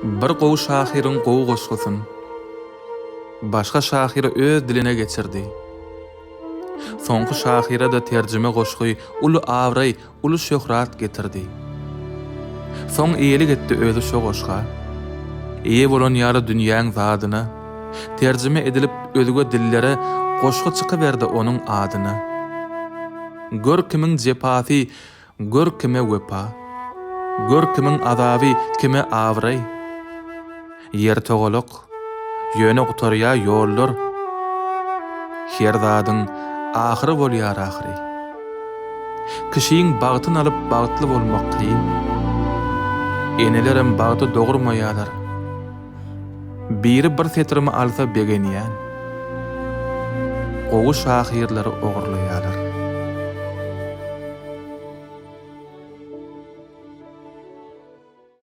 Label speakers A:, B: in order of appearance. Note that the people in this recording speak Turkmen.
A: Bir gowy şahyryň gowy goşgusyn başga şahyra öz diline geçirdi. Soňky şahyra-da terjime goşgy uly abraý, uly şöhrat getirdi. Soň eýelik etdi özi şo goşga. Eýe bolan ýaly dünýäň zadyna. Terjime edilip özge dillere goşgy çykyberdi onuň adyna. Gör kimiň jepasy, Gör kime wepa. Gör kimiň azaby, kime abraý. Ýer togalak, ýöne gutarýar ýollar. Her zadyň ahyry bolýar ahyry. Kişiň bagtyn alyp bagtly bolmak kyn. Enelerem bagty dogurmaýarlar. Biri bir setirimi alsa begenýän. Gowy şahyrlary ogurlaýarlar.